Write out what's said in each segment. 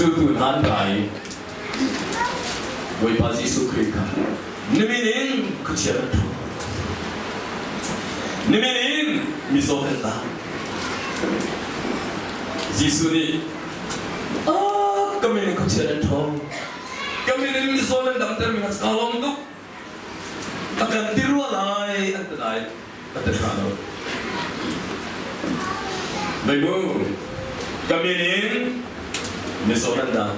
Zultu hna an ra i Bawipa Jesuh Khrih kha nimin in khuachia kan tho. Nimin in mizaw kan tang. Jesuh nih ah ka min in khuachia nan tho. Ka min in mizaw nan damter mi hna cu kaa lawm tuk. A kan ti rua lai an ti lai a ti hna lo. Meimu ka min in mizaw nan dang.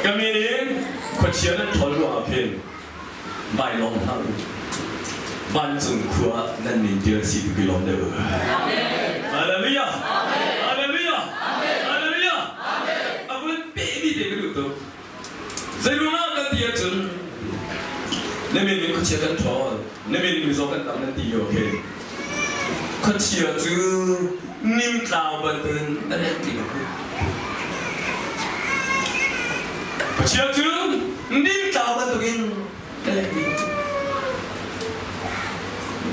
Ka min in khuachia nan ṭhawl ruangah khin vai lawm hlah u. Vancung khua nan min ṭial si tu ki lawm deuh u. Hallelujah! Hallelujah! Hallelujah! A vun pehmi te ka duh tuk. Zeiruangah kan ti ahcun na min in khuachia kan ṭhawl, na min in mizaw kan dam nan ti lio khin khuachia cu nimtlau bantukin a let ti ko. Khuachia cu nimtlau bantukin a let ti ko.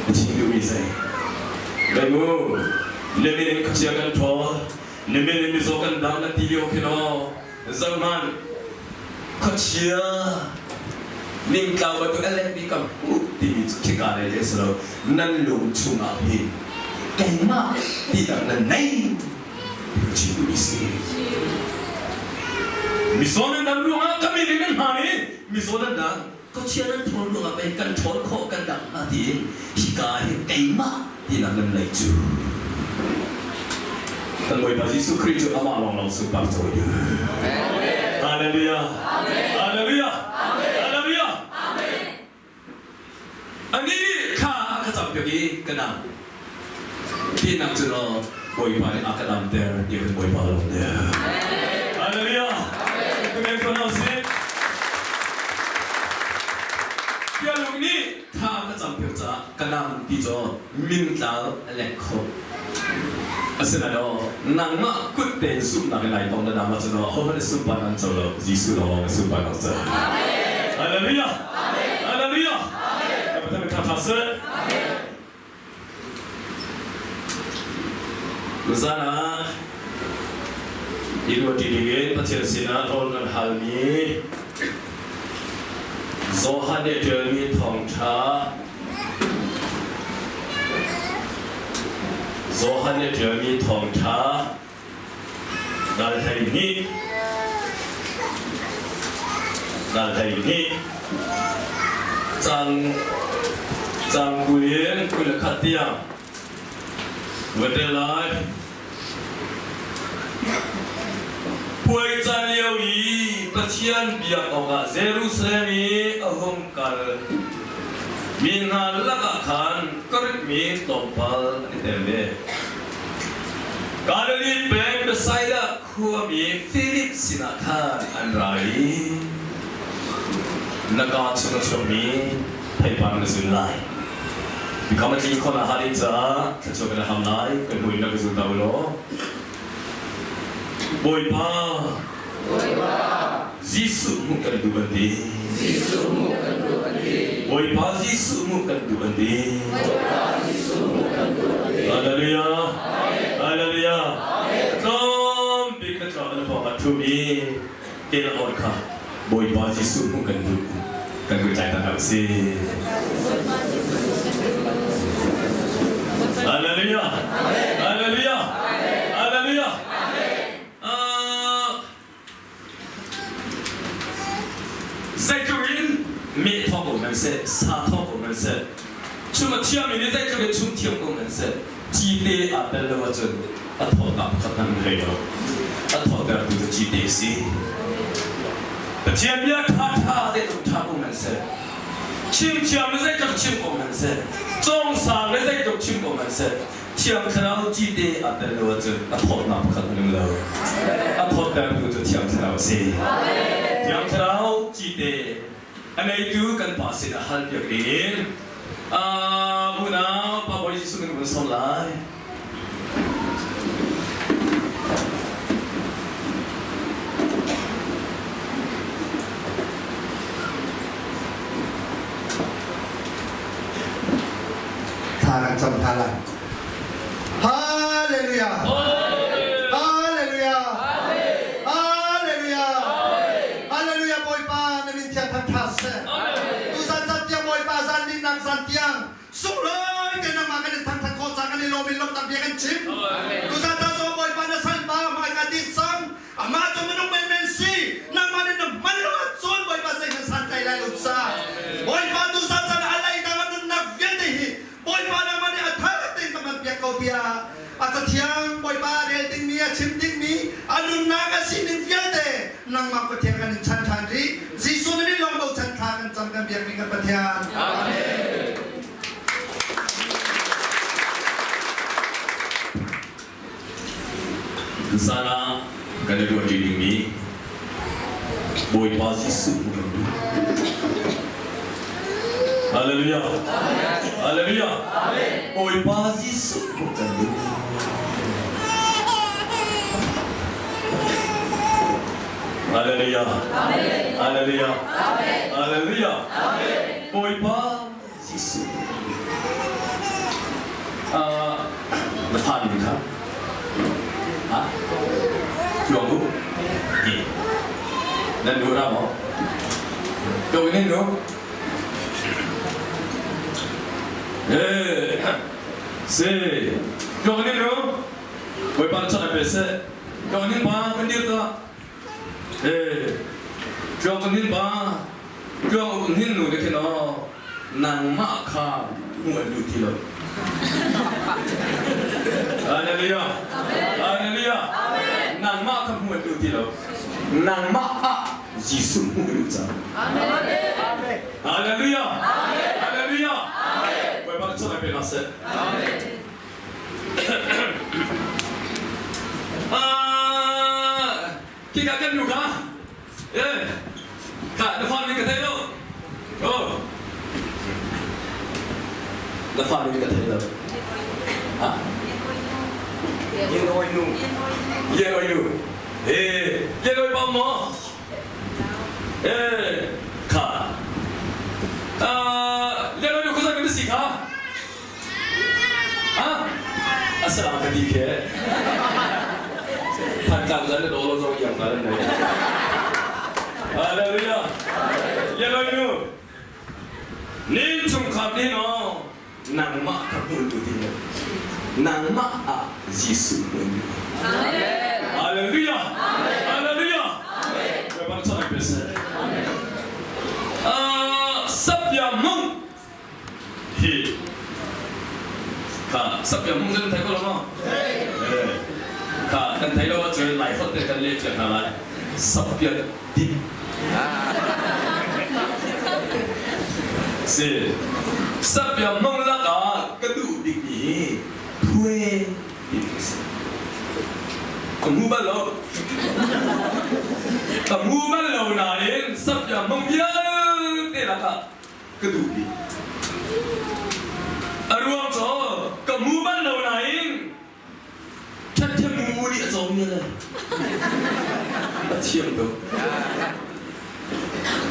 Na chim duhmi zei? Dai mu, na min in khuachia kan ṭhawl, na min in mizaw kan dam nan ti lio khin aw Zohhmanh, khuachia ningtlau bantuk a letmi ka hmuh timi cu khika lei le si lo, nan lung chungah hin keimah tinak nan nei ti ka chim duhmi si. Mizaw nan dam ruangah ka min in nan hmaan i mizaw nan dang, khuachia nan ṭhawl ruangah pei kan ṭhawl khawh kan dang hnga tiin hika hin keimah tinak nan lei cu. Kan Bawipa Jesuh Khrih cu amah lawnglawng sunpar cawi ding. Hallelujah. Hallelujah. Hallelujah. Anih nih thla a ka campiak i ka dam. Tinak cu law Bawipa nih a ka damter ti kan Bawipa lawm der. Hallelujah. Amen ko hna usih. Pialung nih thla ka campiak caah ka dam ti cu mintlau a lek kho. Asinain aw, nangmah kut tein zumhnak in ai tong na dam ahcun aw, ahohmanh sunparnak an co lo, Jesuh lawng a sunparnak co. Hallelujah! Hallelujah! Ka Pathian min thangṭhat seh. Tuzaan ah i ruahṭi dingin Pathian sinah rawl kan halmi Johan nih a ṭialmi thawngṭha Johan nih a ṭialmi thawngṭha dal 12 dal 12 cang cang 20 in 21 tiang va tel lai. Puai caan lio i Pathian biak awkah Jerusalem i a hung kal mi hna lakah khan Grik mi tlawmpal an i tel ve. Galilee peng Bethsaida khuami Filip sinah khan an ra i, Na kaa chung a chuakmi theipar na zun lai. Bikam a tling khawh nakhnga ding caah thluachuah kan ham lai, kan hnu in rak i zul ta u law. Bawipa, Jesuh hmuh kan duh an ti. Bawipa Jesuh hmuh kan duh an ti. Hallelujah. Hallelujah. Tlawm bik na tlawm na pawng ah ṭhumi tel awn kha Bawipa Jesuh hmuh kan duh. Kan kui tlai ta hna usih. Hallelujah. Hallelujah. Hallelujah. Zeitluk in meh thawk ko hmanh seh, sa thawk ko hmanh seh, chung a thiammi nih zeitluk in chung thiam ko hmanh seh, cite aa tel lo ahcun a thawtnak pakhat hmanh an thei lo. A thawttertu cu cite a si. Pathian bia ṭhaṭha zeitluk ṭha ko hmanh seh, chim thiam le zeitluk chim ko hmanh seh, cawngsang le zeitluk chim ko hmanh seh, Thiang Thlarau cite aa tel lo ahcun a thawtnak pakhat a nung lo. A thawttertu cu Thiang Thlarau a si. Thiang Thlarau cite a neitu kan Pa sinah halpiak dingin unau Pa Bawi Jesuh kan vun sawm lai. Thla kan cam hna lai. Hallelujah! Hallelujah! Hallelujah! tha seh. Tuzan zan tiang Bawipa zan linnak zan tiang sunglawi te nangmah kan in thangthat khawh ca kan i lawm in lawmhnak bia kan chim. Tuzan zan zong Bawipa na salpa hmaika din sang amah cu minung menmen si nangmah nih na hman lo ahcun Bawipa zeihmanh santlai lai lo ca. Bawipa tuzan zan a lei dang a nunnak vialte hi Bawipa nangmah nih a thar tein ka hman piak ko tiah a cathiang Bawipa a rel dingmi a chim dingmi a nunnak a sining vialte nangmah Pathian kan in chan ṭhan rih. Jesuh na min lawng bochan thla kan cam kan biakmi kan Pathian. Amen. Zan ah kan i ruahṭi dingmi Bawipa Jesuh hmuh kan duh. Hallelujah. Hallelujah. Bawipa Jesuh hmuh kan duh. Hallelujah. Hallelujah. Hallelujah. Bawipa Jesuh. Na phan ning kha ha tluang u ti nan duh ra maw to in nu eh se tluang in nu Bawipa chan a pe se tluang in pa kan dir ta eh tluang in pa Tluang uk hnin nu nih khin aw nangmah kha hmuh an duh ti lo. Hallelujah. Hallelujah. Nangmah kha hmuh an duh ti lo. Nangmah ah Jesuh hmuh an duh cang. Hallelujah. Hallelujah. Bawipa na chawnh pe hna seh. Ah, Kika kan nu kha Eh, kha na fa min ka thei lo. Oh. Na fa min ka thei lo. Ha? Yen oi nu. Yen oi nu. Eh, yen oi bang mo. Eh, kha. Ah, yen oi nu khuza kan si kha. Ha? Asala ka ti khe. Thantlang zan le dolo zong iang na nei. Hallelujah. Yeloi nu. Nin chungkhar ni no nangmah ka hmun tu ti lo. Nangmah ah Jesuh hmun. Amen. Hallelujah. Hallelujah. Amen. Sapya mung Hi kha sapia mung cu nan thei ko lo maw? Kha kan thei lo ahcun Lai holh te kan leh piak hna lai. Sapia dip. Si. Sapia mung lakah ka duh bikmi hi phuai timi a si. Ka hmu bal lo. Ka hmu bal lo nain sapia mung vialte lakah ka duh bik. A ruang cu ka hmu bal lo nain ṭhatṭhem mu nih a cawm le a thiam tuk.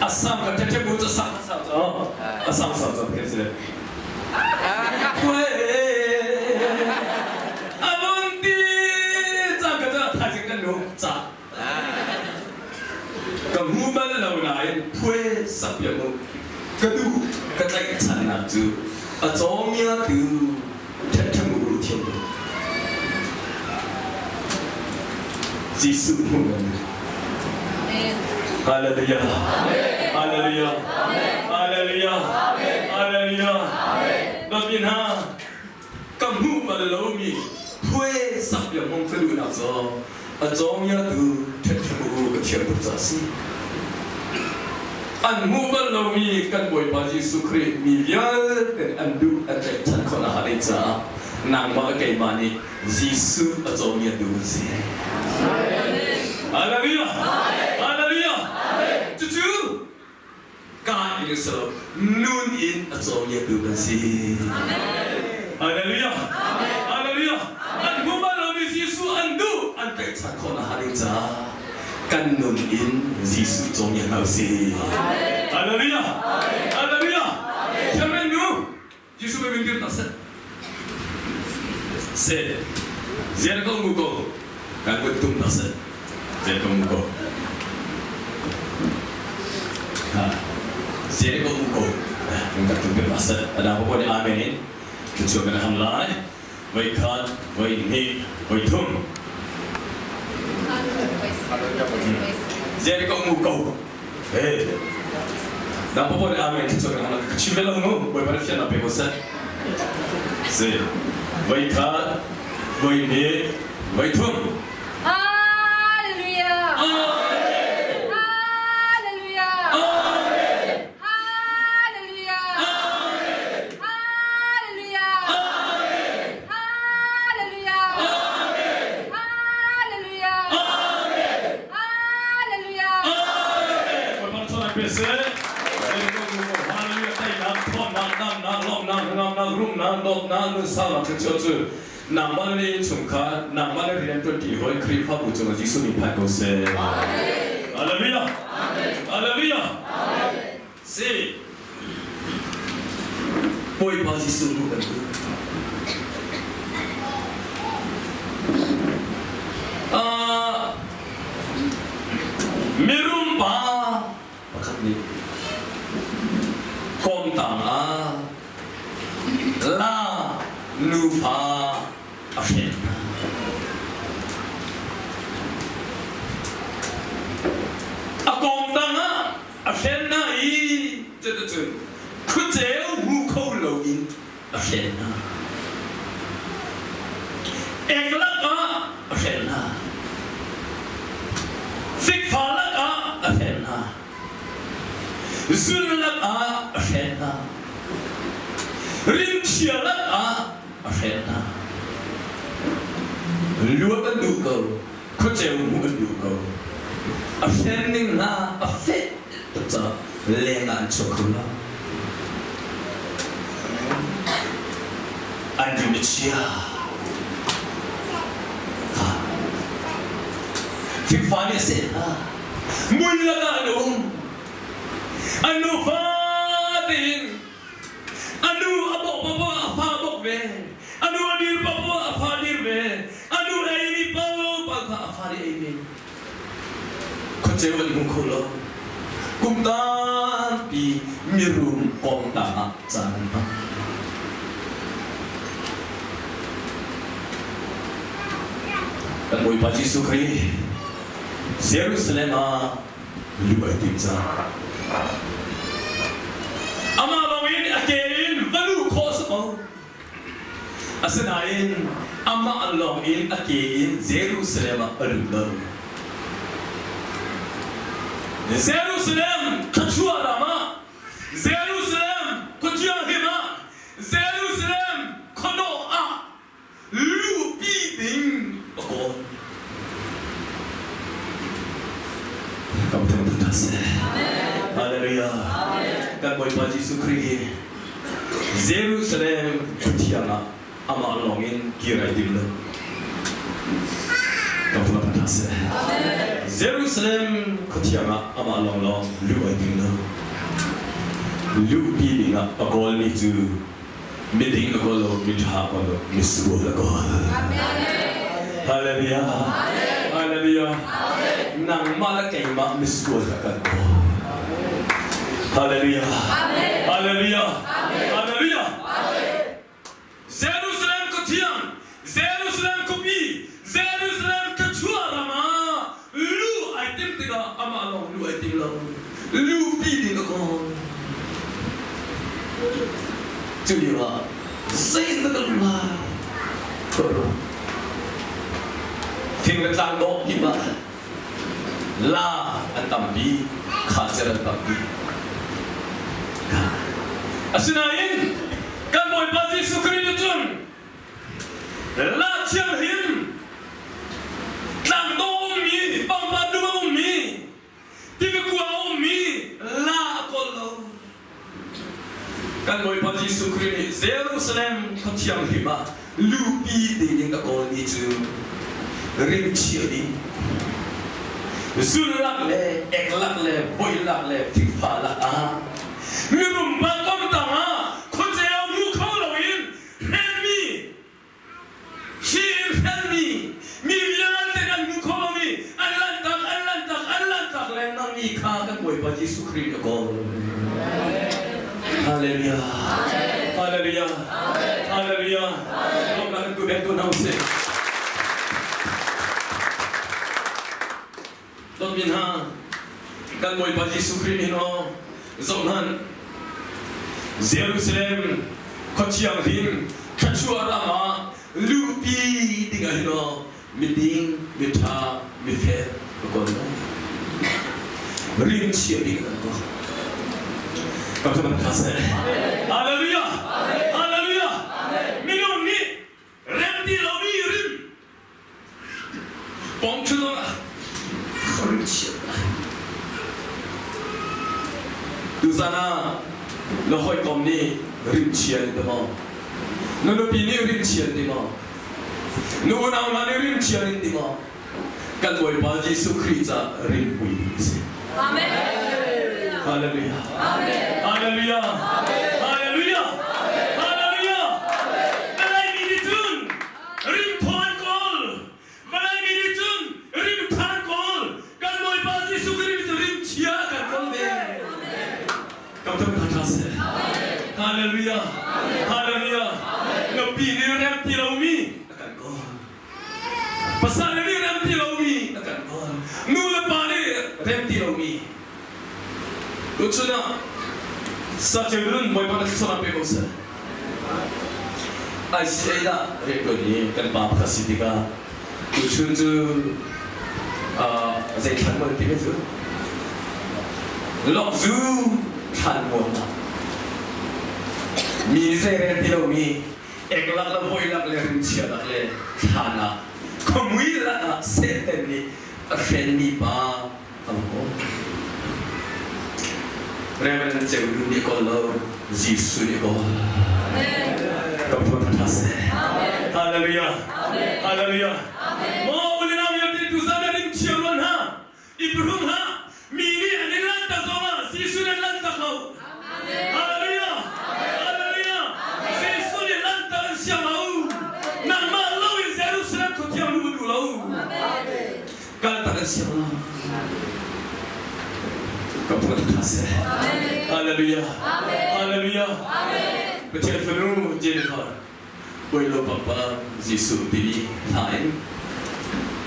A sang ka ṭhatṭhem mu cu a sang sang cu a sang sang cu kan si. A vun ti cang ka cu thaizing kan nu ca. Ka hmu bal lo nain phuai sak piak u. Ka duh ka tlaihchannak cu a cawmia tu ṭhenṭhem u thiam u. Jesuh hmuh nan duh. Hallelujah. Hallelujah. Hallelujah. Hallelujah. Dawtmi hna, ka hmuh bal lomi phuai sak piak hmang ka duhnak cu a cawngiatu ṭhenṭhem u ka thiam tuk caah a si. An hmuh bal lomi kan Bawipa Jesuh Khrih mi vialte an duh an tlaihchan khawh nakhnga ding caah nangmah le keimah nih Jesuh a cawngiatu kan si. Hallelujah! Hallelujah! Cucu Ka in si lo, nun in a cawngiatu kan si. Hallelujah. Hallelujah. An hmu bal lomi Jesuh an duh, an tlaihchan khawh nakhnga ding caah kan nun in Jesuh cawngia hna usih. Hallelujah. Hallelujah. Thiam nu, Jesuh min dir ta seh. Seh. Zian ko ngu ko. Kan kut tum ta seh. Zian ko ngu ko. Ha. Jericho um ko. Kan tum pe seh. Adang ko nih amen in thluachuah kan ham lai. Voi khat, voi hnih, voi thum. Jericho um ko. Hey. Dang po nih amen thluachuah kan ham lai. Ka chim ve lo mu. Bawipa nih fiannak pe ko seh. Si. Voi khat, voi hnih, voi thum. Hallelujah. Amen. Hallelujah. Amen. Hallelujah. Amen. Hallelujah. Amen. Hallelujah. Amen. Hallelujah. Amen. Hallelujah. Amen. Bawipa thawnak pe seh. Hallelujah. Teinak, thawnnak, damnak, lawmnak, hnangamnak, rumnak, dawtnak, nunsaunak thluachuah cu Nangmah le innchungkhar, nangmah le rianṭuanṭi hawi Khrihfabu cungah Jesuh min phan ko seh. Hallelujah. Hallelujah. Si. Bawipa Jesuh hmuh kan duh. Uh, mirum pa pakhat nih kawmtang ah La nufa a hren hna. A kawngtang ah a hren hna i cuticun khuaceu hmu kho loin a hren hna. Ek lakah a hren hna. Fikfa lakah a hren hna. Zun lakah a hren hna. Rimchia lakah a hren hna. Luat an duh ko, khuaceu hmuh an duh ko. A hren ning hna a feh tuk caah leng ah an chuak kho lo. An rim a chia. Fikfa nih a seh hna. Mui lakah an um. An nufa tein a nu a bawk paoh a fa bawk ve. A nu a dir paoh a fa dir ve. A nu ei mi paoh kha a fa nih ei ve. Khuaceu an hmu kho lo. Kum tampi mirum kawngtang ah caan an hmang. Kan Bawipa Jesuh Khrih Jerusalem ah luh ai tim cang. Amah lawngin a ke in va luh khawh si ko. Asinain amah lawng in a ke in Jerusalem ah a lut lo. Jerusalem khuachuah ram ah Jerusalem khuathianghlim ah Jerusalem khuadawh ah luhpi ding a kawl. Kan thangthat hna seh. Hallelujah. Kan Bawipa Jesuh Khrih hi Jerusalem khuathiang ah amah lawng in kir ai tim lo. Kan thangthat hna seh. Jerusalem khuathiang ah amah lawng lawng luh ai tim lo. Luhpi ding ah a kawlmi cu miding a kawl lo, miṭha a kawl lo, misual a kawl. Hallelujah. Hallelujah. Nangmah le keimah misual a kan kawl. Hallelujah. Hallelujah. Hallelujah. Jerusalem khuathiang, Jerusalem khuapi, Jerusalem khuachuah ram ah lu ai tim tikah amah lawng lu ai tim lo. Lupi ding a kawl. Cu lio ah zeidah ka lu lai? Thing le tlang dawh kip ah la an tampi, khacer an tampi. Asinain kan Bawipa Jesuh Khrih nih cun La thianghlim tlangdawh ummi, pangpar dum a ummi, tivakua a ummi la a kawl lo. Kan Bawipa Jesuh Khrih nih Jerusalem khua thianghlim ah lupi ding in a kawlmi cu rimchia ding, zun lak le ek lak le boi lak le fikfa lak ah mirum balkon tang ah khuaceu hmu kho loin hrenmi Hi in hrenmi mi vialte kan hmu kho lomi an lanhtak an lanhtak an lanhtak lengmangmi kha kan Bawipa Jesuh Khrih a kawl. Hallelujah. Hallelujah. Hallelujah. Lawmnak in tu beng tu hna usih. Dawtmi hna, kan Bawipa Jesuh Khrih nih aw zohhmanh Jerusalem khua thianghlim thluachuah ram ah luhpi ding ah hin aw miding, miṭha, mifel ka kawl lai. Rim chia bik kan kawl. Ka thu kan seh. Hallelujah! Hallelujah! Minung nih rem ti lomi rim pong ṭhu ah rim chia. Tuzan ah na hawikom nih rim chia an ti maw? Na nupi nih rim chia an ti maw? Nu unau hna nih rim thiang in ti maw? Kan Bawipa Jesuh Khrih ca rimhmui a si. Amen. Hallelujah. Hallelujah. Hallelujah. Hallelujah. Vawlei mi nih cun rim thaw an kawl. Vawlei mi nih cun rim tha an kawl. Kan Bawipa Jesuh Khrih nih cun rim chia a kan kawl ve. Kam tham kha tha seh. Hallelujah. Hallelujah. Nupi nih rem ti lomi a kan kawl. Pasal nih rem ti lomi a kan kawl. Nu le pa nih rem ti lomi. Tuchun ah sachilun Bawipa na thluachuah pe ko seh. ICA dah riantuan i kan pa pakhat si tikah tuchun cu zei thlan maw ti cu Lawkzu thlanmualnak mi nih zeirel ti lomi eklak le voilak le rimchia lak le thlan ah khuamui lak ah Satan nih a hrenmi pa a um. Reverend Ceu Dun nih kawl lo Jesuh nih kawl. Ka phun tha seh. Hallelujah. Hallelujah. Maw unau vialte tuzan ah rimchia ruan hna I phuhrung hlah. Mi nih an in lanhtak zongah Jesuh nih an lanhtak lo. Hallelujah! Hallelujah! Jesuh nih lanhtak an siang lo. Nangmah lo in Jerusalem khuathiang luh an duh lo. Kaltak an siang lo. Ka phun tha seh. Hallelujah! Hallelujah! Pathian fanu Jennifer, Bawi pangpar Jesuh timi hla in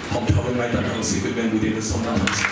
thawngṭha vun ngai ta hna usih kut men bu tein sawm hna usih.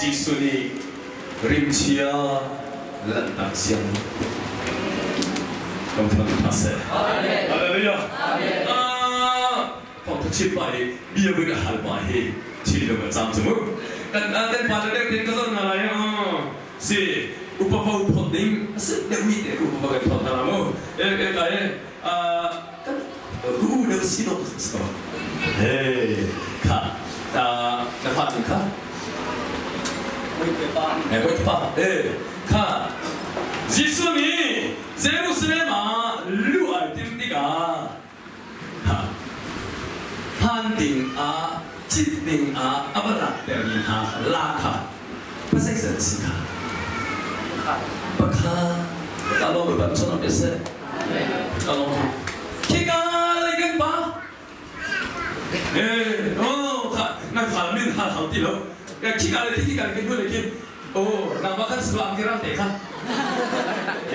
Jesuh nih rimchia lanhnak siang kan fang hna seh. Hallelujah. Thawngtha chim pa hi bia vun a hal pa hi thinlung a cam cu mu. Kan kan pa le dek ka zon na lai si upa po phot ding a si deuh mi te upa pa kan phot hna mu. E e ka e kan ru deuh si lo ko. Hey kha na fa ding kha. Eh wait pa eh kha Jesuh nih Jerusalem ah lu ai tim tikah Hman ding ah cit ding ah a va laktermi hna la kha pazeizat a si kha? Pakhat. Ka lawm i ban chon seh. Ka lawm. Khika lei kan pa. Eh, oh, kha nan fa min hal hau ti lo. Khika le khika le kan hnu le khin. Oh, nangmah kan suang ti ram te kha.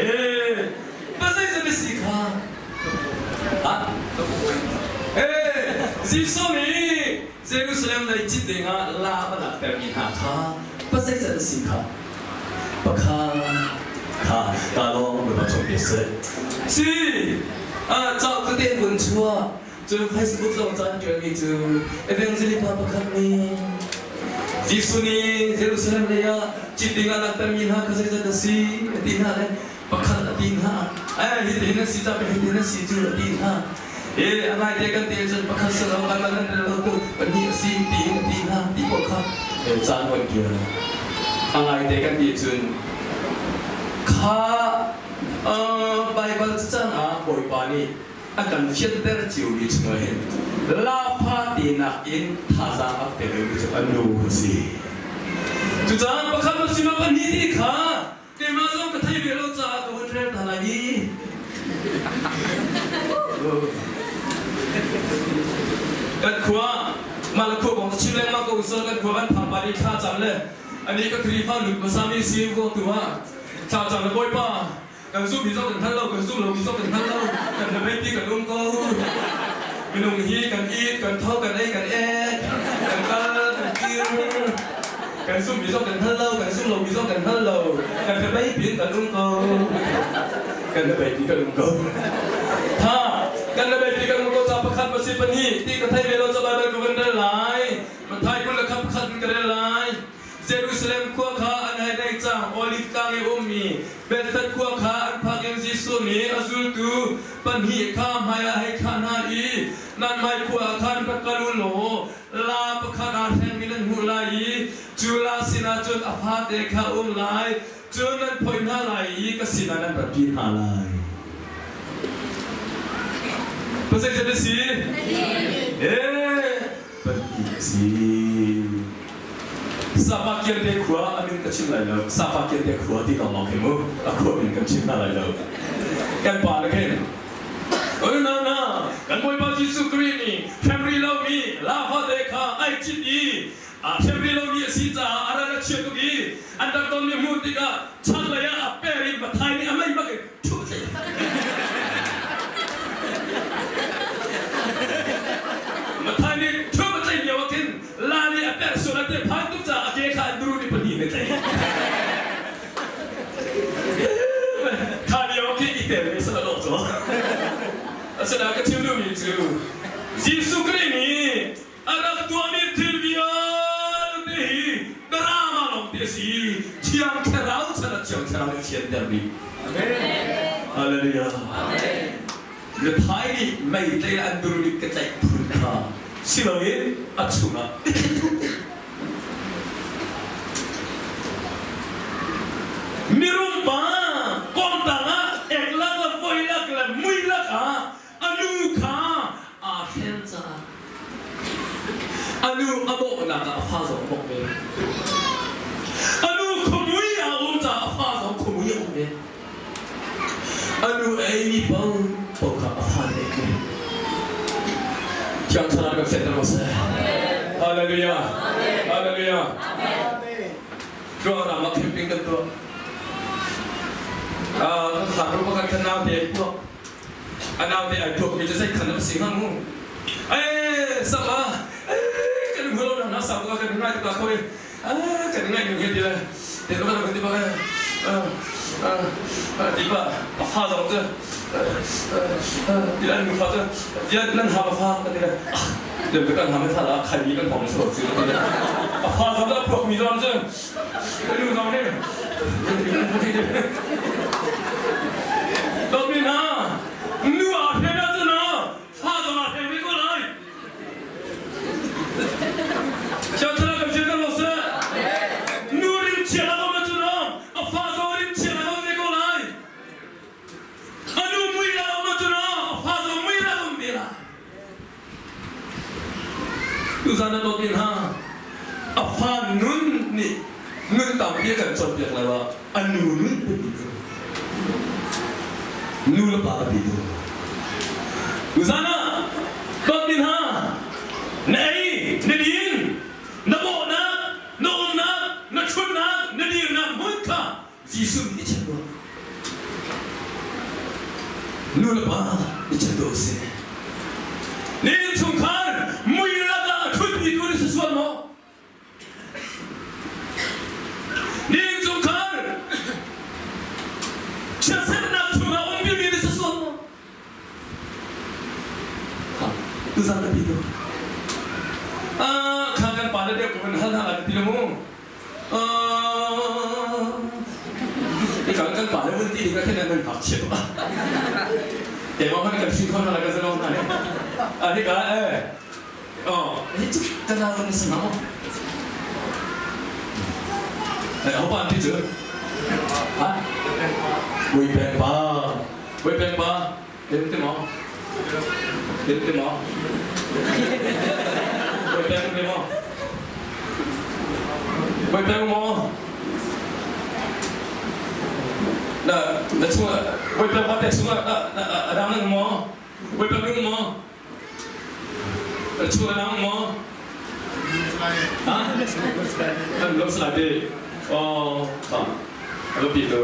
Eh, pazeizat a si kha? Jesuh nih Jerusalem lei cit dingah la a laktermi hna kha pazeizat a si kha pakhat kha ka lawng biatak chung te seh. Si, cauk tete vun chuah cun Facebook zong ca an ṭialmi cu evangelist pa pakhat nih Jesuh nih Jerusalem lei ah cit dingah laktermi hna kha zeizat a si a ti hna le Pakhat a ti hna. Eh, hitin na si ca hitin na si cu a ti hna. Eh, a ngai te kan te cun pakhat si lo kan nan lo tu pahnih a si ti in a ti hna ti ko kha eh, caan von kir. A ngai te kan ti cun kha Baibal cacang ah Bawipa nih a kan fianter ciomi chungah hin lafa tinak in thazaang a pe deuhmi cu a nu a si. Cucaah pakhat na si ma pahnih ti kha Keimah zong ka thei ve lo caah ka hun rel hna lai i kan khua mah le khua kong chim lengmang ko usal kan khua kan phang pa nih thla cam le ani ka Khrihfa lut hmasa mi si ko tu ah thla cam le Bawipa kan zum mi zong kan hngal lo kan zum lo mi zong kan hngal lo kan hnabei pi kan um ko minung hi kan it kan tho kan ei kan ek kan kal kan kir Kan zumhmi zong kan hngal lo, kan zumh lomi zong kan hngal lo. Kan hnabei piin kan um ko. Kan hnabei pi kan um ko. Tha, kan hnabei pi kan um ko ca pakhat pasi pahnih ti ka thei ve lo ca Baibal ka van rel lai. Mathai 20 le khat pakhat in ka rel lai. Jerusalem khua kha an hei dei cang. Olive tlang i ummi Bethphage khua kha an phak in Jesuh nih a zultu pahnih kha hmaiah hei thlah hna i nan hmai khua ah khan rak kal u law La pakhat aa hrengmi nan hmuh lai i cu la sinah cun a fate kha a um lai. Cun nan phoih hna lai i ka sinah nan ratpi hna lai. Pasei na si? Eh, pahnih a si. Sapa Kiante khua a min ka chim lai lo. Sapa Kiante khua ti lawng lawng khi mu. A khua min kan chim hna lai lo. Kan pa le khin Na na, kan Bawipa Jesuh Khrih nih hrem rih lomi laa fate kha ai cit i Aa hrem rih lomi a si caah a ral a chia tuk i an rak tonmi hmuh tikah chaklei ah a per i Mathai nih a mei bak in thuh tlaih. Mathai nih thuh a tlaih lio ah khin la nih a perh sual a ti phan tuk caah a ke kha an duru nih pahnih in a tlaih. Kha lio khi i tel mi sal a lawh cu. Asinain ka chim duhmi cu Jesuh Khrih nih a rak tuahmi thil vialte hi drama lawngte a si. Thiang Thlarau chan ah Thiang Thlarau nih thianter dih. Hallelujah. Miphai nih meitei le an durulik ka tlaih phun kha si loin a chungah Mirum pa kawmtang ah ek lak le voi lak le mui lak ah a nu kha aa hren caah a nu a bawhnak ah a fa zong a bawk ve. A nu khuamui ah a um caah a fa zong khuamui a um ve. A nu a eimi paohpaoh kha a fa nih a ei. Thiang Thlarau kan fehter ko seh. Hallelujah. Hallelujah. Tuah ram ah camping kan tuah. Kan khar ru pakhat khan naute ai puak. A naute ai puak mi cu zei khan a si hnga mu. Eh, sama. Eh, kan hmu lo na sa ko kan ngai ta ko kan ngai nu he ti le te lo kan ti ba ti ba a fa zong cu ti an nu fa cu ti nan ha fa kan ti le le kan ha me fa la khai mi kan pong so cu ti le a fa zong cu a puak mi zong cu nu zong nih Dawt mi hna nu a hren ahcun fa zong a hren ve ko lai. Siangthlarau kan fianter lo seh. Nu rimchia a um ahcun a fa zong rimchia a um ve ko lai. A nu mui a um ahcun a fa zong mui a um ve lai. Tuzan a dawt mi hna, a fa nun nih nun tampi a kan cawnpiak lai ah a nu nun biapi cu nu le pa biapi cu. Tuzan ah dawt mi hna, na ei, na din, na bawhnak, na umnak, na ṭhutnak, na dirnak hmun kha Jesuh nih i check tuah. Nu le pa i check tuah usih. Na innchungkhar mui lakah a ṭhutmi tu na si sual maw? Na innchungkhar chiatserhnak chungah umpimi na si sual maw? Tuzan ka ti tu. Ah, kha kan pa le deuh ko in hal hna lai ti lo mu. Kan kan pa le mun ti ding ah khin nan ngakchia tuk ah. Keimah hmanh kan hrin kho hna lai ka zalong hna nih. Ah hika eh. Oh, hi cu ka nau kan si ma? Eh, ho pa ti cu? Ha? Bui peng pa. Bui peng pa. Tin ti maw? Tin ti maw? Bui peng ti maw? Bui peng maw? Na na chung bui peng pa te chung ah na a dang nan maw? Bui peng nung maw? Chung a dang maw? Ha? Kan lo salai te. Oh, ta. A pi tu.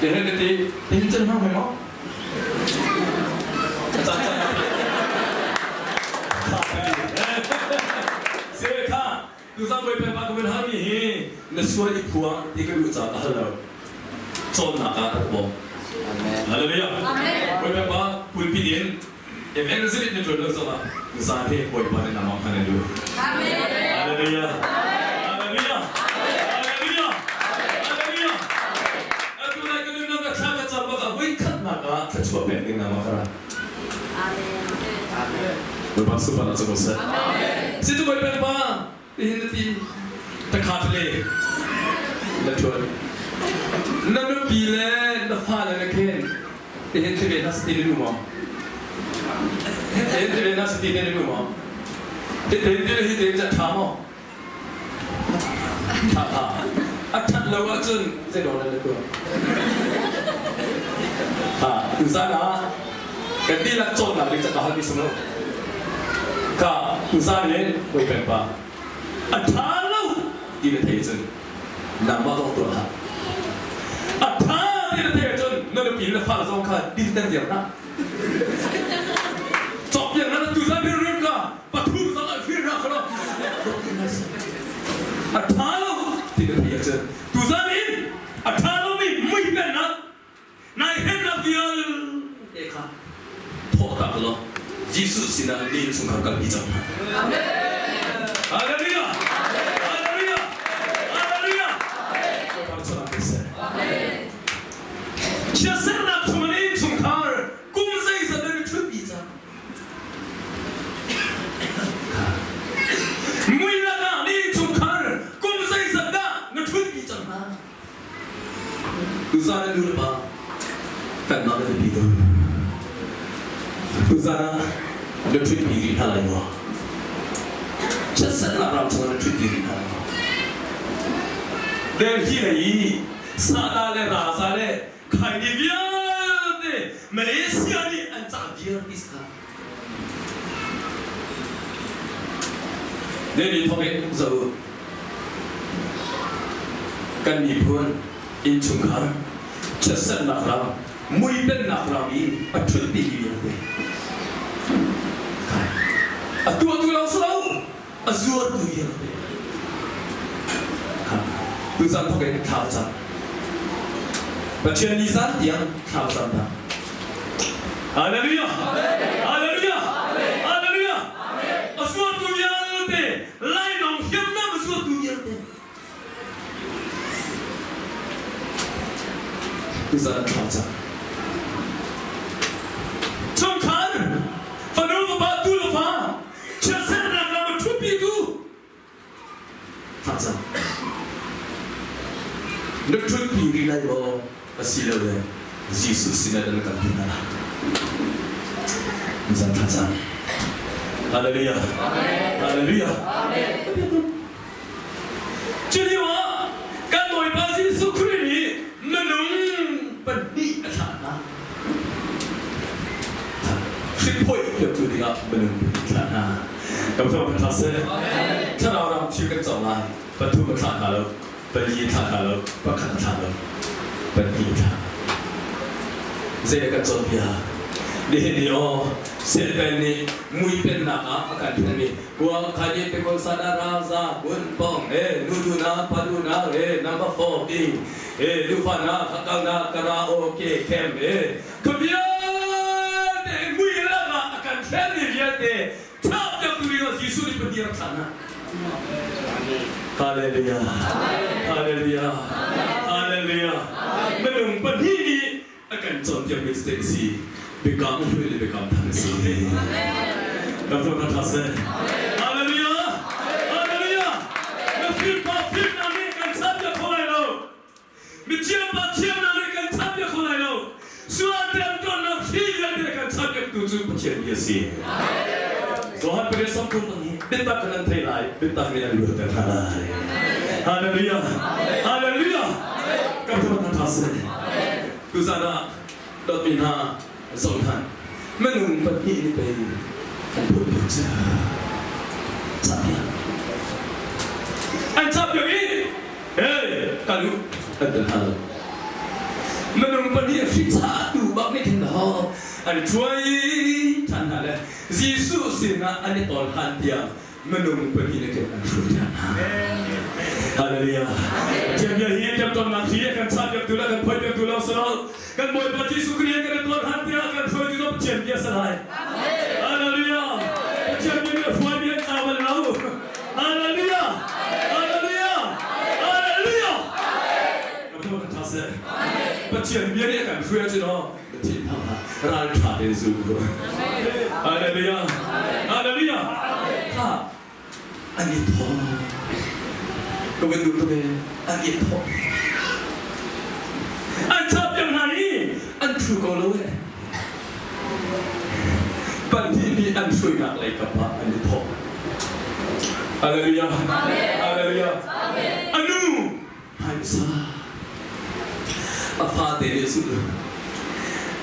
Te he te te hin chan hmang maw? Chan chan. Se kha tu zan voi pe pa ka vun hal mi hi na sual i phuang ti ka duh caah ka hal lo. Cawnnak ah ka bawm. Hallelujah. Bawipa pa pulpit in evangelist na ṭuan lo zongah zan hi Bawipa nih nangmah khan a duh. Hallelujah. Hallelujah. Hallelujah. Hallelujah. Atu lai ka nunnak ka thla ka cam bak ah voikhatnak ah thluachuah pek ding nangmah ka ra. Bawipa super ah cu ko seh. Situ Bawipa pa Nihin na ti takha le na ṭuan. Na nupi le na fale na khen tihin ti ve hna si ti na duh maw? Tihin ti ve hna si ti na duh maw? Tihin ti hi ti a ṭha maw? Ṭha ṭha. A ṭhat lo ahcun zei dawh na tuah? Ha, tuzan ah kan dihlak cawnnak ding ca ka halmi si lo. Ka tuzan in Bawipa pa. A ṭha lo ti na theih cun nangmah zong tuah hlah. A ṭha ti na theih ahcun na nupi le na fale zong kha dinter viar hlah. Cawkpiak hna tuzan rirrim ka pathum zong an fir hna kha lo. A ṭha lo ti na theih ahcun tuzan in a ṭha lomi mui pennak nai hennak vialte kha thawhtak law Jesuh sinah mi innchungkhar kalpi cang hna. Hallelujah! Hallelujah! Hallelujah! Bawipa chungah pe seh. Chiatsernak chungah na innchungkhar kum zeizat nan i ṭhutpi cang. Mui lakah na innchungkhar kum zeizat dah na ṭhutpi cang hna. Tuzaan ah nu le pa kanmah kan biapi tuk. Tuzaan ah na ṭhutpi rih hna lai maw? Chiatserhnak ram chungah na ṭhutpi rih hna lai maw? Delhi lei i Sahdah le Raza le Khaini vialte Malaysia nih an cah viar ti si kha. Delhi thawk in zoh u. Kan miphun innchungkhar chiatserhnak ram, muipennak ram i a ṭhutpi mi vialte a tuahtu lawng si lo, a zuartu vialte tuzan thawk in thla cam. Pathian ni zan tiang thla cam hna. Hallelujah! Hallelujah! Hallelujah! A zuartu vialte lainawng hriamnam a zuartu vialte tuzan thla cam. Chungkhar fanu fapa tu le fa chiatserhnak lam a ṭhutpitu thlacam. Na ṭhutpi rih lai maw asilole Jesuh sinah na kalpi hna lai? Zan thlacam. Hallelujah. Hallelujah. Cu lio ah kan Bawipa Jesuh Khrih nih minung pahnih a thlah hna. Hriphawih piaktu dingah minung pahnih a thlah hna. Kan thawng kan thlah seh. Thlarau ram thil kan cawk lai. Pathum a thlah hna lo, pali a thlah hna lo, pakhat a thlah lo, pahnih a thlah. Zei dah kan cawnpiak? Nihin ni aw, Satan nih mui pennak ah a kan ṭhenmi Kuang khanye te ko sana raza bun pong e nu na padu na e number 4 ding e lufa na khakal na karaoke kem e ka vialte mui lak ah a kan ṭhenmi vialte thap deuh tu ding ah Jesuh nih Pathian rak thlah hna. Hallelujah. Hallelujah. Hallelujah. Minung pahnih nih a kan cawnpiakmi cu a si biakam hlui le biakam thar a si. Kan thawng ṭha seh. Hallelujah. Hallelujah. Na fimpa fimnak nih kan chanpiak kho lai lo. Mithiam pa thiamnak nih kan chanpiak kho lai lo. Sual temtuannak hri vialte kan chanpiaktu cu Pathian bia a si. Johan pariat 30 bang hi biatak kan nan thei lai, biatak nih an luatter hna lai. Hallelujah. Hallelujah. Kan thawng ṭha seh. Tuzan ah dawtmi hna zoh hna minung pahnih nih pei an phut piak cu capiak an capiak i hey kal u an ti hna lo minung pahnih hrichatu bak nih khin ho an ṭhuai ṭhan hna le Jesuh sinah an i tawl hlan tiang minung pahnih nih khin an hruai ṭhan hna. Hallelujah. Pathian bia hi ṭemṭamnak hi a kan chahpiaktu le kan phoipiaktu lawng si lo. Kan Bawipa Jesuh Khrih kan tuar han tiah kan hruaitu zong Pathian bia si lai. Hallelujah. Pathian bia nih a hruaimi an tlau bal lo. Hallelujah. Hallelujah. Hallelujah. Kan kan ṭha seh. Pathian bia nih a kan hruai ahcun aw Pathian thang hna ral ṭha tein zum u. Hallelujah. Hallelujah. Kha an i thawh. Ka van duh tuk ee. An i thawh. An chap piak hna i an thu ko lo ee. Pahnih nih an hruainak lei kap ah an i thawh. Hallelujah. Hallelujah. Anu Phaisa a fate nih a zulh.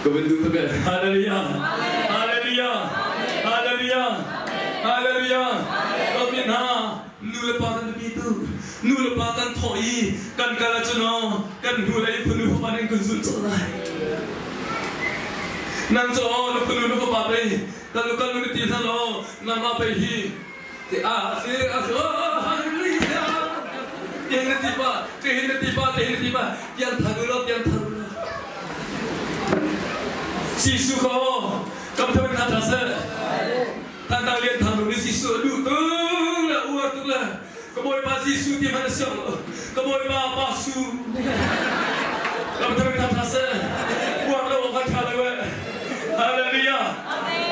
Ka van duh tuk ee. Hallelujah. Hallelujah. Hallelujah. Hallelujah. Dawtmi hna, Nu le pa kan biapi tuk. Nu le pa kan thawh i kan kal ahcun aw kan hnu lei fanu fapa nih kan zulh colh lai. Nang cu aw na fanu na fapa pei kal u kal u na ti hna law nangmah pei hi ti a si a si hallelujah tiang na ti pa tihin na ti pa tihin na ti pa tiang thar u law tiang thar u law Jesuh kha aw kam thawin hna hna seh. Tantang Lian Thang nu nih Jesuh a duh tuk le a uar tuk le ka Bawipa Jesuh ti hmanh a siang lo. Ka Bawipa Pa Su. Lam thar in tha seh. Uar lo awk a tha lo eh. Hallelujah.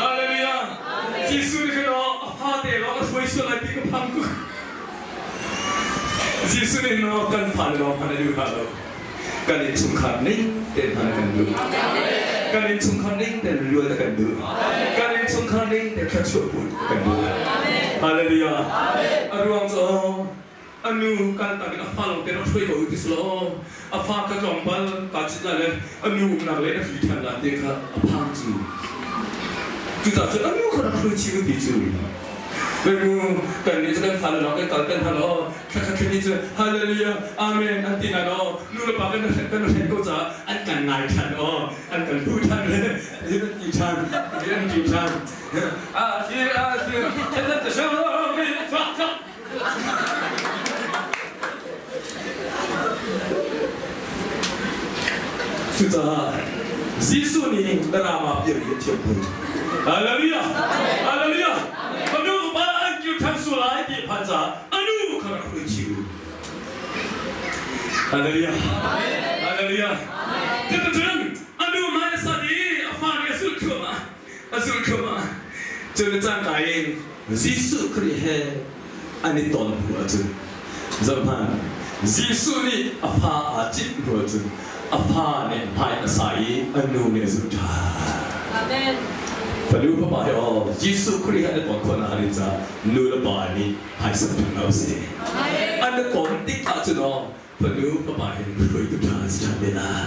Hallelujah. Jesuh nih khan a fate lawng a hruai sual lai ti ka phang tuk. Jesuh nih no kan fale lawng hmanh a duh hna lo. Kan innchungkhar ning tein hman a kan duh. Kan innchungkhar ning tein luat a kan duh. Kan innchungkhar ning tein thluachuah hmuh a kan duh. Hallelujah. A ruang cu a nu kan tang in a fa lawng tein a hruai ko u ti si law a fa kha tlawmpal kaa cit lai le a nu umnak le a hri ṭhan lai ti kha a phang cu. Cucaah cun a nu kha rak hruai chih u ti cu. Mu kan nih cu kan fale lawng kan kal kan hal aw thlakhat thli cu hallelujah amen an ti na aw nu le pa kan kan hren ko caah an kan ngai ṭhan aw an kan hu ṭhan le an ti ṭhan an ti ṭhan a si a si kan ta sho mi chak chak Cucaah Jesuh nih drama piar hi a thiam khun. Hallelujah! Hallelujah! Fanu pa an kir ṭhan sual lai ti a phan caah a nu kha rak hruai chih u. Hallelujah! Hallelujah! Cuticun a nu hmai a sat i a fa nih a zulh thluahmah. A zulh thluahmah. Cun a cangka in Jesuh Khrih he an i ton hnu ahcun zohhmanh Jesuh nih a fa aa cit hnu ahcun a fa nih hmai a sa i a nu nih a zulh ṭhan. Amen. Fanu fapa he aw Jesuh Khrih he an i ton khawh nakhnga ding caah nu le pa nih hmaisat ṭhan hna usih. An i ton tik ahcun aw fanu fapa hin hruaitu ṭha an si ṭhan te lai.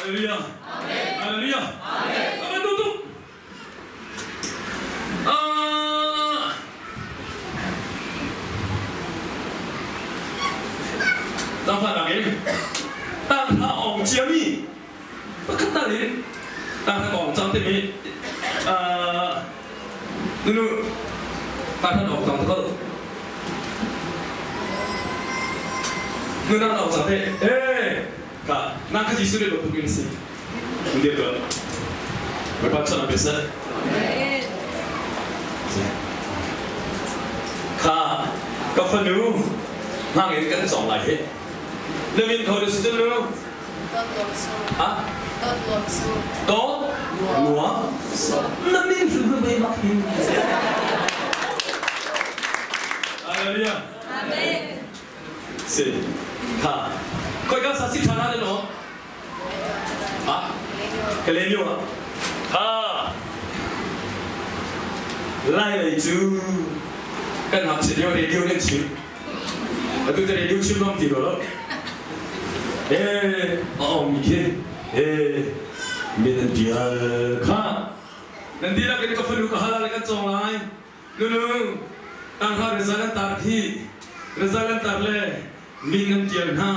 Hallelujah. Hallelujah. Amen. Tutup. Tangfa in tangfa ong ciami pakhat tal in tangfa ong cang timi nunu tangfa ong cang ko nunang ong cang te eh Ka na ka Jesuh nih bantuk in si. Dir tuah. Bawipa chan a seh. Kha ka fanu hmang in kan cawng lai hi. Na min kho si cun nu? Ha? Dawt Lua Na min hrim hrim ei bak hi. Hallelujah. Amen. Si. Kha. Khoi ka sa si ṭha na le no? Ha? Ka len lio ah. Ha. Lai lei cu kan ngakchia lio radio nan chim. Atu te radio chim lawng ti lo. Eh, a ong mi khi. Eh, min an tial kha. Nan dihlak in ka fanu ka hal le kan cawng lai. Nunu, tangha result an tar khi result an tar le min an tial hna.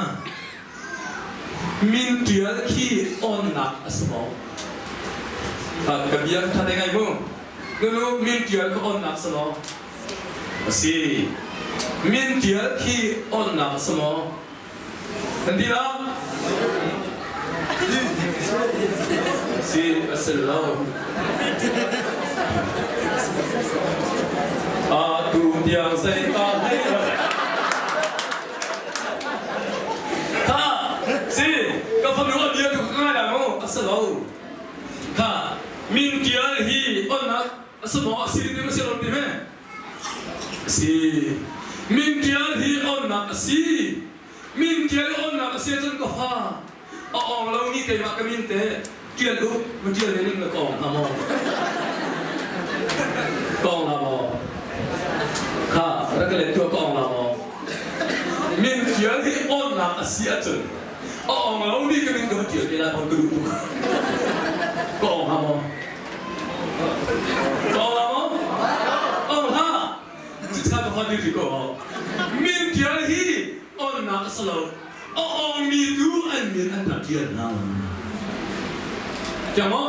Min tial khi onnak a si maw? Ka bia tha te ngai mu. Nunu, min tial kha onnak si maw? A si. Min tial khi onnak a si maw? Nan ti lo? Si, a si lo. A tu tiang zei ta hlei lo. Kha, si, ka fanu a bia tu ka ngai la mu. A si lo. Kha, min tial hi onnak a si maw? A si ti ma si lo ti me? Si. Min tial hi onnak a si. Min tial onnak a si ahcun ka fa a ong lomi keimah ka min te tial u ma tial ne ning na ka ong hnga maw? Ka ong hnga maw? Kha rak ka let tuah ka ong hnga maw? Min tial hi onnak a si ahcun a ong lomi ka min ka va tial te lai maw ka duh tuk. Ka ong hnga maw? Ka la maw? Ong hlah. Cuca ka hon ri ko. Min tial hi onnak a si lo. A ongmi tu an min an rak tial hna. Tiang maw?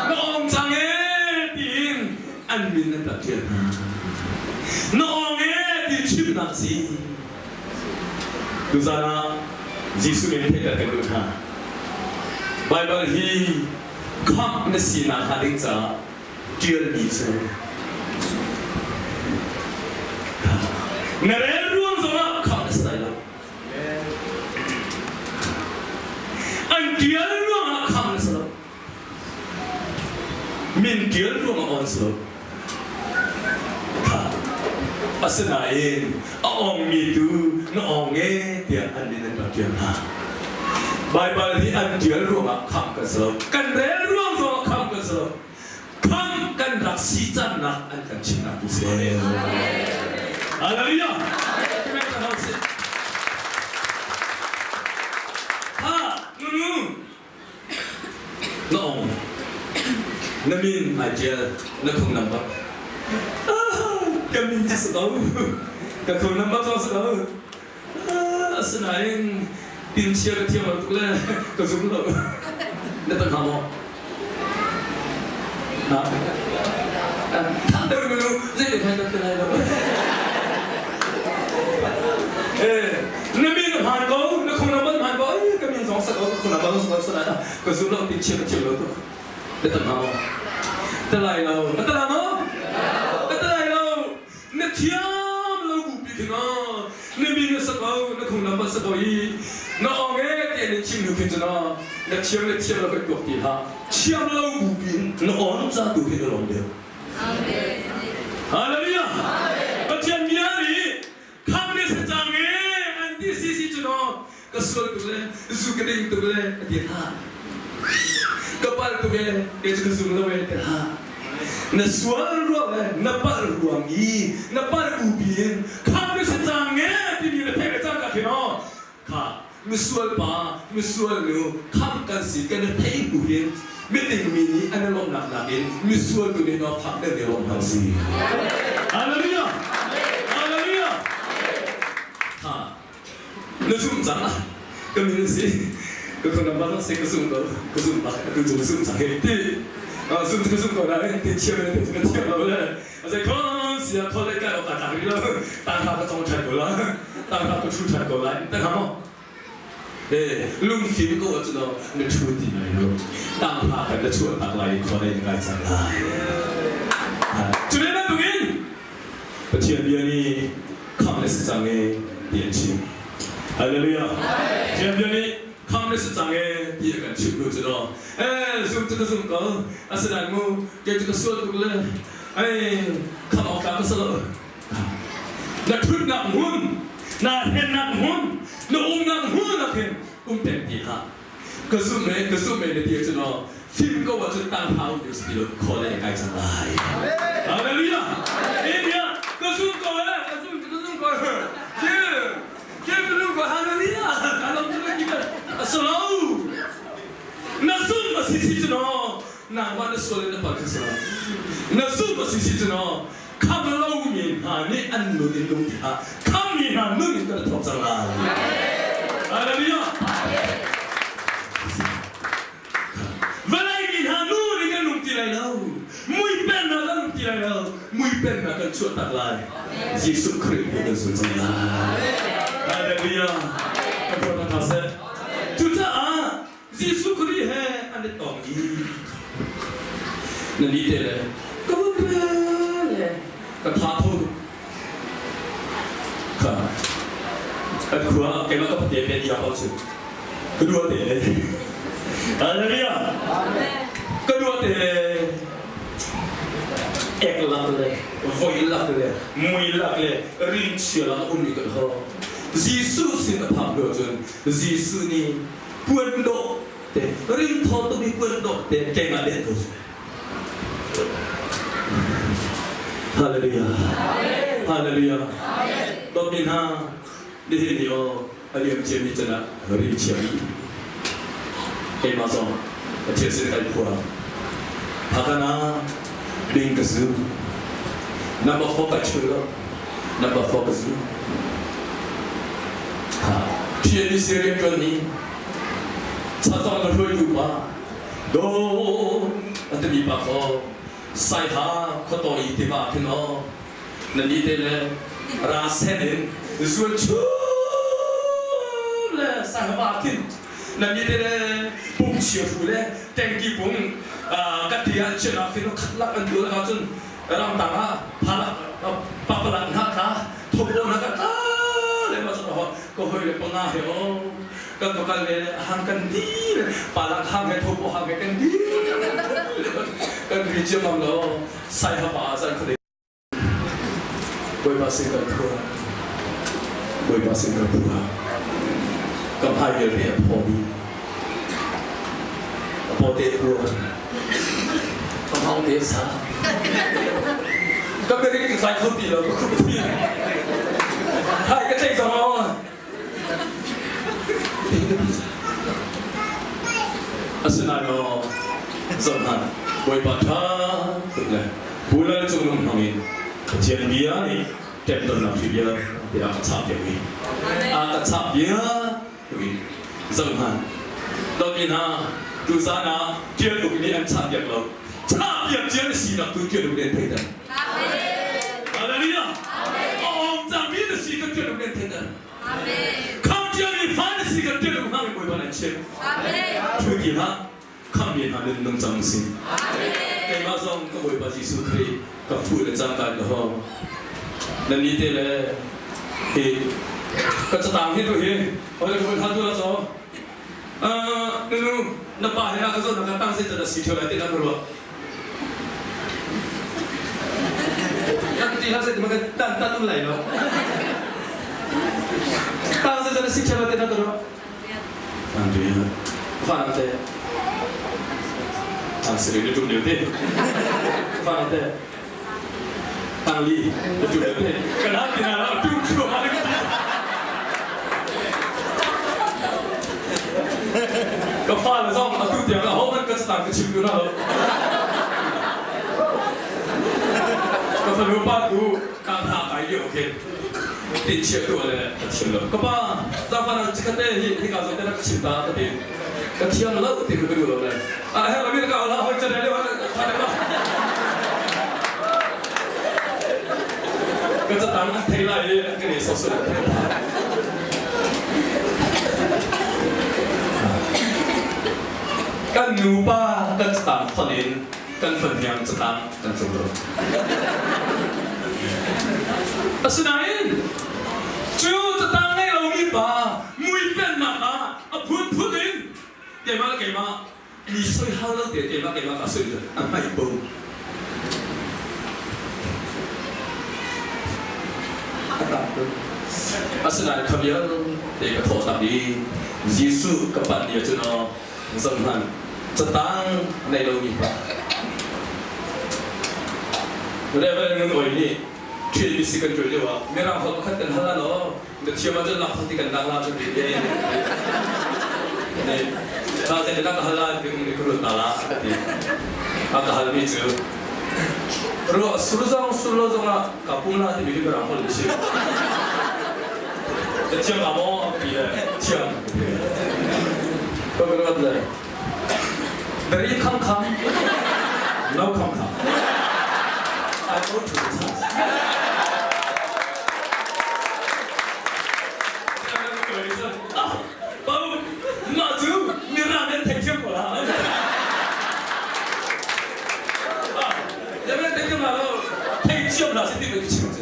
Na ong cang ee tiin an min an rak tial hna. Na ong ee ti chimnak si. Tuzan ah Jesuh min theihter kan duh hna. Baibal hi khamh na sinak hnga ding caah ṭialmi cu na rel ruang zongah khamh na si lai lo. An ṭial ruangah khamh na si lo. Min ṭial ruangah awn si lo. Asinain a awngmi tu na awng e tiah an min an rak ṭial hna. Baibal hi an ṭial ruangah khamh kan si lo. Kan rel ruang zongah khamh kan si lo. Khamh kan rak si cannak an kan chimnak tu si. Hallelujah! Ha, nunu, Na ong. Na min ai ṭial. Na khung number. Ka min cu si lo. Ka khung number zong si lo. Asinain tinchia ka thiam lo tuk le ka zum lo. Na tan hnga maw? Ha? Thah deuh nu zei te khan kan lai lo. Eh, na min hmaan ko, na khung number hmaan ko. Ai, ka min zong sa ko, ka khung number zong sa ko, sa ka zum lo tin chiam thiam lo tu. Na tan hnga maw? Ta lai lo. Na ta lai maw? Na ta lai lo. Na thiam lo bu pi khin na min na sa ko, na khung number sa ko i na ong e te ni chim nu khin cu na na thiam le thiam lo kan tuak ti hlah. Thiam lo bu pin na on ca tu hin na lawm deuh. Hallelujah! Pathian bia nih kham ne se cang e an ti si si cu no ka sual tuk le zu ka ding tuk le a ti hlah. Ka palh tuk e ke cu ka zum lo e ti hlah. Na sual ruang le na palh ruang i na palh bu piin kham ne se cang e timi na theih le cang ka khi no kha misual pa misual nu khamh kan si kan i theih hnu hin miding mi nih an i lawmhnak nakin misual tu nih naw phak deuh nih lawm hna si. Hallelujah! Hallelujah! Ha na zumh cang ah ka min si ka khon lam si ka zum ko ka zum bak tu cu zum cang hei ti zum ka zum ko na ti thiam ne ti ka thiam lo le Zei khon sia khol le kai awk aa tlak rih lo. Tangka ka cong ṭhan ko la. Tangka ka ṭhu ṭhan ko lai. Ta hnga maw? Eh, lungfim ko ahcun no na ṭhu ti lai lo. Tangka kan na chuah tak lai i khua lei na kai cang lai. Cu ve bantukin Pathian bia nih khamh na si cang e ti an chim. Hallelujah. Pathian bia nih khamh na si cang e ti a kan chimh hnu cu no eh zum cu ka zum ko. Asinain mu kei cu ka sual tuk le ei khamh awk tlak ka si lo. Na ṭhutnak hmun, naa hrennak hmun, na umnak hmun ah khin um peng ti hlah. Ka zum e, ka zum e na ti ahcun aw fim ko ahcun tang hlah um ti lo khaw le kai cang lai. Hallelujah. India ka zum ko e, ka zum ka zum ko. Kim, kim ka zum ko. Hallelujah. Ka lawm tuk e Asalo. Na zum a si si cu naw nangmah na sual in na palh khi si lo. Na zum a si si cu naw kham lomi hna nih an nun in nung ti hlah. Khammi hna nun in kan thawk cang lai. Hallelujah. Vawlei mi hna nun in kan nung ti lai lo. Mui pennak kan nung ti lai lo. Mui pennak kan chuah tak lai. Jesuh Khrih nih kan sul cang lai. Hallelujah. Kan thawk hna seh. Cucaah Jesuh Khrih he an i tong i na ni te le ka vun le ka tha tho kha an khua keimah ka pate pe dia ko chu ka dua te le Hallelujah ka dua te le ek lak le voi lak le mui lak le rin chia lak um ni kan ho Jesuh sin a phak hnu cun Jesuh nih puan dawh te rimthaw tukmi puan dawh te keimah nih an ko Hallelujah. Hallelujah. Dawtmi hna, nihin ni aw a liam ciami can ah rim chiami keimah zong Pathian sin kai khua. Hakana. Bing ka zu. Number 4 ka chul lo. Number 4 ka zu. Ha. TNBC rianṭuan ni chatong na hruaitu pa do a timi pa kho Saiha khuataw i tiva khin aw na ni te le ra sen in zuan chum le Saiha va khin na ni te le pung chia fu le tengki pung ka ti ah chian ah khin khat lak an dual ah cun ramtang ah phalak papalak hna kha thopon hna ka tla le ma cun ko hoi le panga he o kan va kal ve le hang kan di le palak hang he thopo hang he kan di kan ri ciammam lo sai hapa zan khade Bawipa sin kan phua Bawipa sin kan phua kan phai vialte a phaw dih a paw te phua ka hmang te sa ka berik ti thlai kho ti lo ka khup thi hai ka tlei zong Asinain aw zohhmanh Bawipa ṭha tuk le Pu Lal Cung Nung hmang in Pathian bia nih ṭemtonnak hri vialte a ka chahpiak i a ka chahpiak tuk i zohhmanh dawtmi hna tuzaan ah ṭial uk nih an chahpiak lo chahpiak cia na sinak tu ṭial uk nih an theihter. Hallelujah! Awm cangmi na si kan ṭial uk nih an theihter. Khamhciami fa na si kan ṭial uk hna mi Bawipa nih an chimh. Thu ti hlah, khamhmi hna nun nungcang na si. Keimah zong ka Bawipa Jesuh Khrih ka phu le cangka in ka hawng. Nan ni te le hi ka catang hi tu hi hoi le hoi tu la caw. Nunu na pa he na ka zawn na ka tang zei can a si ṭheo lai ti na ka ruah. Ti hlah seh ti ma kan tan un lai lo. Tang zei can a si ṭheo lai ti na ka ruah. Andrea, fa na te. Tang siri na tum lio te. Fa na te. Tang li na tum lio te. Kan ha ti na la tum chu ha le Ka fa le zong atu tiang a ho man ka catang ka chim tu na lo. Ka fanu pa tu ka tha kai lio khin tin chia tu le ka thiam lo. Ka pa zafa na chikhate hi hi ka zong te na ka chim ta ka ti. Ka thiam lo ti ka duh lo le. A he lo mi ka la hoi chan le tha le Ka catang an thei lai i an ka ne sawsawh an thei. Kan nupa kan catang fonh in kan fahniang catang kan tlung lo. Asinain cu catang ngei lomi pa mui pennak ah a phunphun in keimah le keimah mi soi hau lo te keimah keimah ka soi a hmaih bo. A tam tuk. Asinain kha vialte ka thawh tak i Jesuh ka panh ni ahcun aw zohhmanh catang nei lomi pa Reverend Ngun Oi nih TLBC kan ṭuan lio ah Mirang holh pakhat kan hal la law na thiam ahcun lak ti kan lak la kan ti ne ta te ka hal la ding ni ka ruat ta la ti a ka halmi cu ruah sur zong sur lo zong ah ka pum la timi hi Mirang holh a si na thiam la maw ti le thiam ka ruat le Dari kham kham no kham kham I go to the church. Pau, mah cu mirang an theithiam ko la. Mirang theithiam la lo, theithiam la si ti ka chim cu.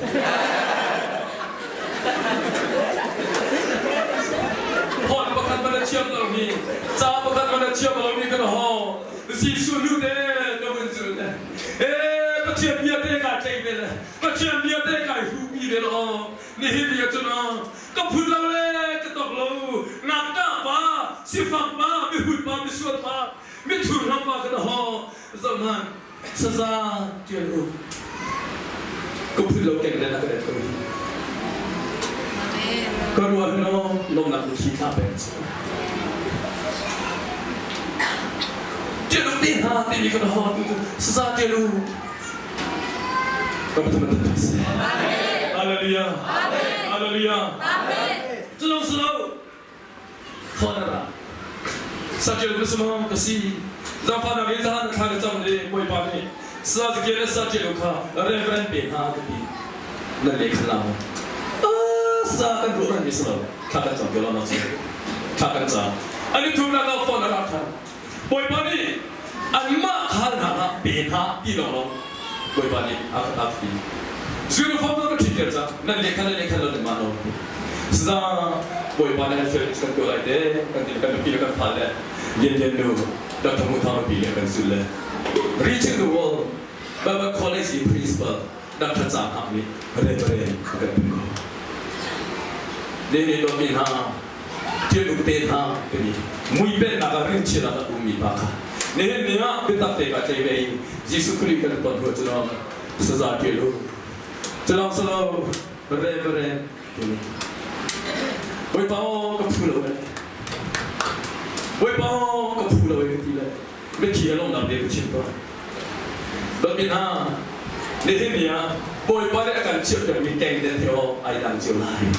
Holh pakhat man a thiam lomi, ca pakhat man a thiam lomi kan ho. Jesuh nu te ka vun zul te. Ee Pathian bia te kai tlei ve le Pathian bia te kai hupi ve lo. Nihin ni ahcun ka phun lo le ka tok lo. Ngakṭah pa, sifak pa, mihut pa, misual pa, mithur ram pa kan ho. Zohhmanh, saza ṭial u. Ka phun lo keng le na ka det ko hi. Ka ruah hin aw lawmnak mitthli thla peng cu. Ṭial u te hna timi kan ho tu cu saza ṭial u. Ka pathan an si. Hallelujah. Hallelujah. Cu si lo. Phone ra. Saṭil ka si maw ka si. Zaangfahnak in zahan thla ka cam i Bawipa nih sa ke le saṭil kha reverend pe hna ka ti. Nan le khan lau. Sa kan ruah ran mi si lo. Thla kan cam ke lo na cu. Thla kan cam. An i thumnak ah phone a rak than. Bawipa nih anmah khal hna hlah pe hna ti lawnglawng Bawipa nih a ka tak ti. Uniform zong ka ṭhit ter cang. Nan lehkhan le lehkhan lo nan mah lo. Saza Bawipa nih an fel kan tuah lai te kan ti kan nupi le kan fa le Lian Lian nu Dr. Hmu Thang nupi le kan zul le Reaching the World Bible College i principal Dr. Ca Hngak nih reverend a kan pek ko. Ne ne dawtmi hna Thil uk te hna timi muipennak ah rimchinak a ummi pa kha nihin ni ah biatak te ka tlei ve i Jesuh Khrih kan ton hnu cun saza ṭial u culawng silo reverend timi Bawipa aw ka phu lo eh Bawipa aw ka phu lo eh ka ti le mitthli a lawmnak bia ka chim tawn Dawtmi hna nihin ni ah Bawipa nih a kan chiahpiakmi kengden he aw ai dang cio lai.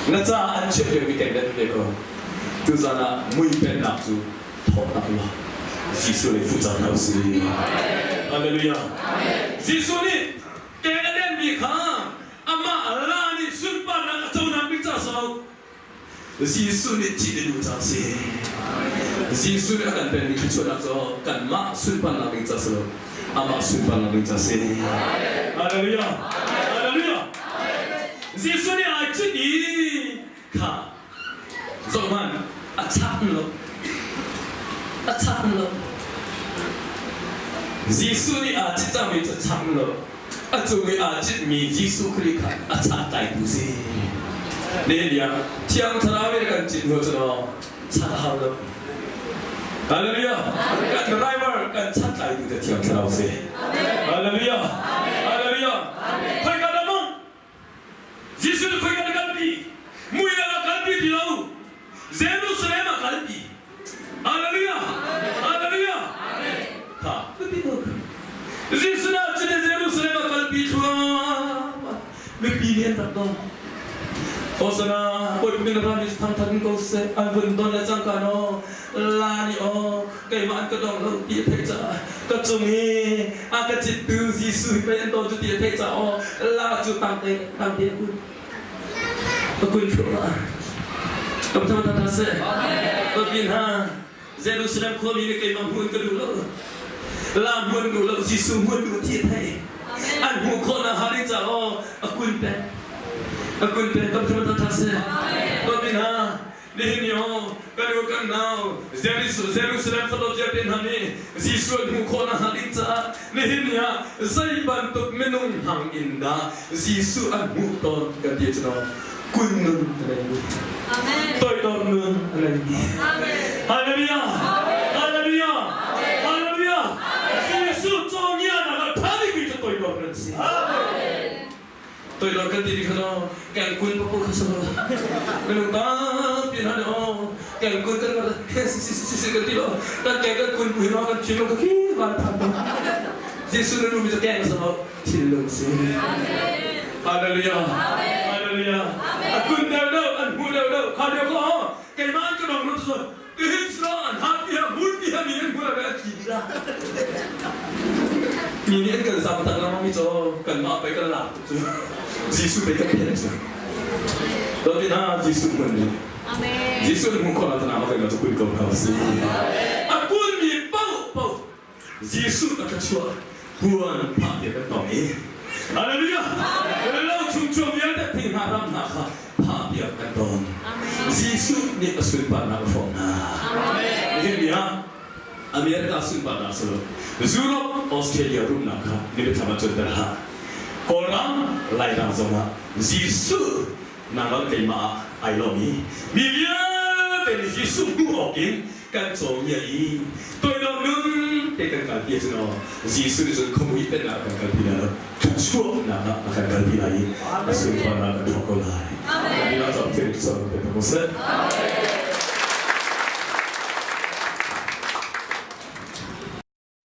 Na caah an chiahpiakmi kengden ve ko. Tuzan ah mui pennak cu thawhnak la Jesuh lei fuh cang hna usih. Hallelujah. Jesuh nih keng a denmi kha amah la nih sunparnak a conak bik ca si lo. Jesuh nih thih na duh caah a si. Jesuh nih a kan pekmi thluachuahnak cu kanmah sunparnak ding ca si lo, amah sunparnak ding ca si. Hallelujah! Hallelujah! Jesuh nih ai cit i kha zoh hmanh a chak lo. A chak lo. Jesuh nih aa cit cangmi cu a chak lo. A cung i aa citmi Jesuh Khrih kha a chahtlaitu si. Nehemiah Thiang Thlarau in kan cit hnu cun aw chat a hau lo. Hallelujah! Kan driver kan chahtlaitu te Thiang Thlarau si. Hallelujah! Hallelujah! Khoika dah mong? Jesuh nih khoika dah kalpi? Mui ah kalpi ti lo. Jerusalem ah kalpi. Hallelujah! Hallelujah! Kha biapi tuk. Jesuh nih cun Jerusalem ah kalpi thluahmah. Mipi nih an rak don. Hosanna, Bawipa min ram i thangthat in ko seh. An vun don le cangka no, la nih aw, keimah an ka dong lo ti a theih caah ka cung i a ka cittu Jesuh hi pei an don cu ti a theih caah aw, la cu tang te tang te a kun. Ka kun thluahmah. Ka thangthat hna seh. Dawtmi hna, Jerusalem khuami nih keimah hmuh in ka duh lo. La hmuh an duh lo, Jesuh hmuh an duh ti a theih. An hmuh khawh nakhnga ding caah aw a kun peng. A kun peng. Ka thangthat hna seh. Dawtmi hna, nihin ni aw kan u kan nau Jerusalem fano vialte hna nih Jesuh an hmuh khawh nakhnga ding caah nihin ni ah zei bantuk minung hmang in dah Jesuh an hmuh tawn kan ti cun kun nun a nei toidor nun a nei Hallelujah Hallelujah Hallelujah Jesuh cawngianak ah ṭha bikmi cu toidor nun si Toidor kan ti ti kha no kan kun papu kha solo minung tampi hna nih aw kan kun kan si si si si kan ti lo kan ke kan kun bu hi no kan thinlung ka khi van phan to Jesuh na nu mi cu keng solo thinlung si Hallelujah Hallelujah a kun deuh deuh an hmu deuh deuh kha deuh ko keimah an ka dong lo cu tihin slo an ha ti ha hmun ti ha mi an hmu la an thi dih la mi nih an kan zam tak lengmang mi cu kanmah pei kan lak tuk cu Jesuh pei kan phen cu Dawt hna Jesuh hmun ni Jesuh nih hmuh khawh nak ma kan cu kun ko hna si a kun mi paoh paoh Jesuh a thluachuah puan phah bia kan tong i Hallelujah lo chung chuak vialte thing hna ram hna kha phah bia kan ton Jesuh nih a sunparnak a hrawm hna nihin ni ah America sunparnak si lo Europe Australia rumnak kha ni biathlam ah cunter hlah Kawlram Lairam zongah Jesuh nangmah keimah ah ai lawm i mi vialte nih Jesuh hmuh awkin kan cawngia i toidor nun te kan kalpi ahcun aw Jesuh nih cun khuamui pennak a kan kalpi lai lo thluachuahnak ah a kan kalpi lai i a sunparnak kan hrawk ko lai. Amen. Amen.